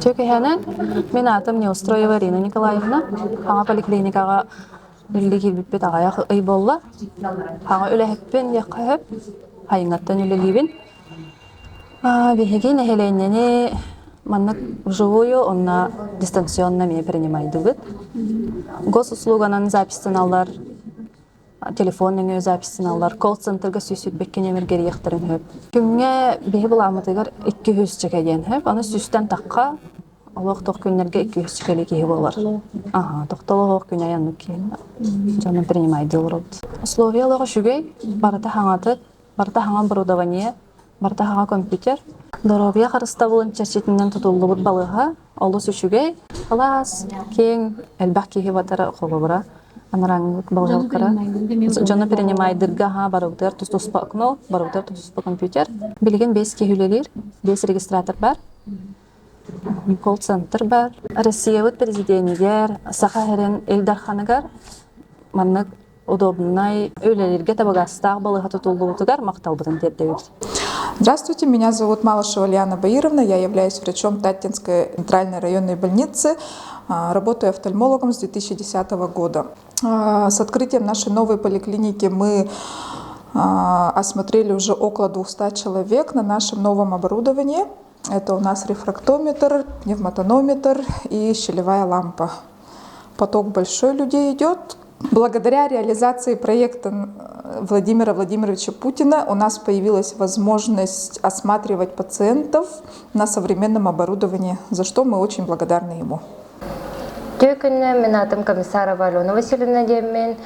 Үтүө киһинэн, мин аатым Неустроева Ирина Николаевна. Хаҥа поликлиникаҕа үлэлии киирбиппит аҕыйах ый буолла. Хаҥа үлэһиппин диэххэ сөп. Хайыҥҥаттан үлэлиибин. Биһиги нэһилиэнньэни маннык вживую уонна дистанционно эмиэ принимайдыбыт. Госуслуганан записьтаналлар, телефон нөҥүө записьтаналлар, колл-центрга сүүс сүүрбэккэ нүөмэргэ сөп. Күҥҥэ биһи былааммытыгар 200 чэкэ диэн сөп. Аны сүүстэн тахха олох тох күннэргэ 200 чэкэли киһи буолар. Аха, тохтолоох күн айаннык киһи дьону принимайдыы олоробут. Условия олоҕо үчүгэй, барыта хаҥатык, барыта хаҥа оборудование, барыта хаҥа компьютер. Доруобуйа харыстабылын чэрчитинэн тутуллубут балыыһа олус үчүгэй. Кылаас, киэҥ, элбэх киһи батара холобура анарааҥҥы балыыһалара дьону принимайдырга аһаа барыбытыгар тус-туспа окно, барыбытыгар тус-туспа компьютер. Билигин 5 киһи үлэлиир, 5 регистратор бар. Колл-центр бар. Россиябыт президенигэр, Саха сирин Ил Дарханыгар маннык удобнай үлэлииргэ табыгастаах балыыһа тутуллубутугар махталбытын тиэрдэбит. Здравствуйте, меня зовут Малышева Лиана Баировна, я являюсь врачом Таттинской центральной районной больницы, работаю офтальмологом с 2010 года. С открытием нашей новой поликлиники мы осмотрели уже около 200 человек на нашем новом оборудовании. Это у нас рефрактометр, пневмотонометр и щелевая лампа. Поток большой людей идет. Благодаря реализации проекта Владимира Владимировича Путина у нас появилась возможность осматривать пациентов на современном оборудовании, за что мы очень благодарны ему. Үтүө күнүнэн мин аатым Комиссарова Алена Васильевна диэммин.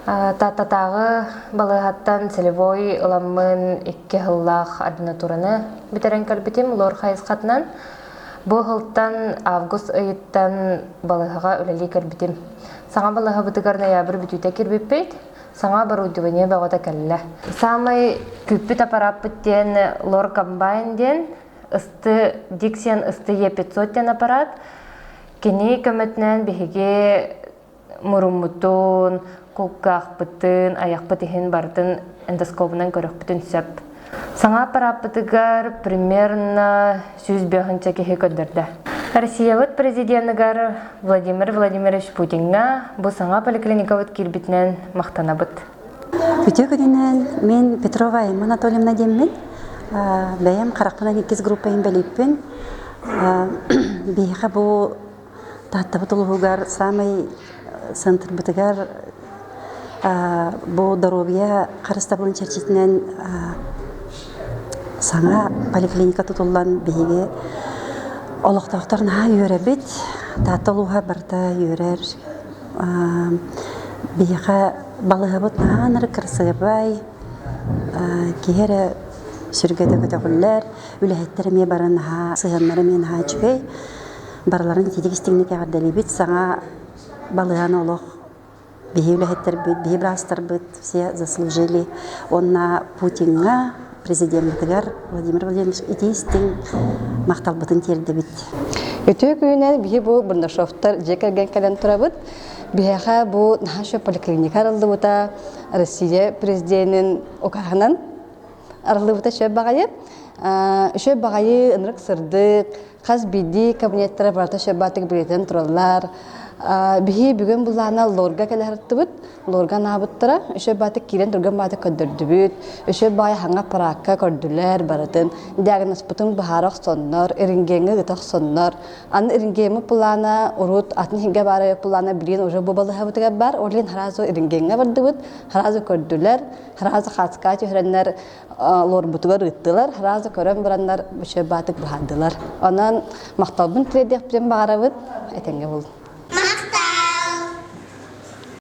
Тааттатааҕы балыыһаттан целевой ыламмын икки сыллаах ординатураны бүтэрэн кэлбитим лор хайысхатынан. Бу сылтан август ыйыттан балыыһаҕа үлэлии кэлбитим. Саҥа балыыһабытыгар ноябрь бүтүүтэ киирбиппит. Саҥа оборудование бөҕөтө кэллэ. Саамай күүппүт аппарааппыт диэн лор комбайн диэн ысты Диксиан ысты Е500 диэн аппарат. Кини көмөтүнэн биһиги муруммутун, кулгаахпытын, айахпыт иһин барытын эндоскобунан көрөхпүтүн сөп. Саҥа аппарааппытыгар примерно 105 киһи көрдөрдө. Россиябыт президеныгар Владимир Владимирович Путиҥҥа бу саҥа поликлиникабыт киирбитинэн махтанабыт. Үтүө күнүнэн мин Петрова Эмма Анатольевна диэммин. Бэйэм харахпынан иккис группа инбэлииппин. Биһиэхэ бу Тааттабыт улууһугар саамай центрбытыгар бу доруобуйа харыстабылын чэрчитинэн саҥа поликлиника тутуллан биһиги олохтоохтор наһаа үөрэбит. Таатта улууһа барыта үөрэр. Биһиэхэ балыыһабыт наһаа ынырык кырасыабай, киһи эрэ сүргэтэ көтөҕүллэр, үлэһиттэр эмиэ бары наһаа сыһыаннара эмиэ наһаа үчүгэй. Барыларын ититик истиҥник эҕэрдэлиибит. Саҥа балыыһаны олох биһи үлэһиттэрбит, биһи быраастарбыт все заслужили. Уонна Путиҥҥа, президеммытыгар Владимир Владимирович итии истиҥ махталбытын тиэрдэбит. Үтүө күнүнэн биһи бу Бурнашовтар дьиэ кэргэн кэлэн турабыт. Биһиэхэ бу наша поликлиника арыллыбыта Россия президенин указынан арыллыбыта үчүгэй баҕайы. Үчүгэй баҕайы ынырык сырдык, хас биирдии кабинеттара барыта сөббаатык билэтэн тураллар. Биһи бүгүн булаана лорга кэлэ сырыттыбыт. Лорга анаабыттара. Үчүгэй баатык киирэн түргэн баатык көрдөрдүбүт. Үчүгэй баайы хаҥа аппараакка көрдүлэр барытын. Диагнозпытын быһаара охсоннор, рентгеҥҥэ ыыта охсоннор. Аны рентгеммит плана урут атын иһингэ баар плана билигин уже бу балыһабытыгар бар. Ол иһин сразу рентгеҥҥэ бардыбыт, сразу көрдүлэр, сразу хааска түһэрэннэр лорбутугар ыыттылар, сразу көрөн бараннар бачай баатык быһаардылар. Онон махталбын тириэрдиэхпитин баҕарабыт, этэҥҥэ буолун.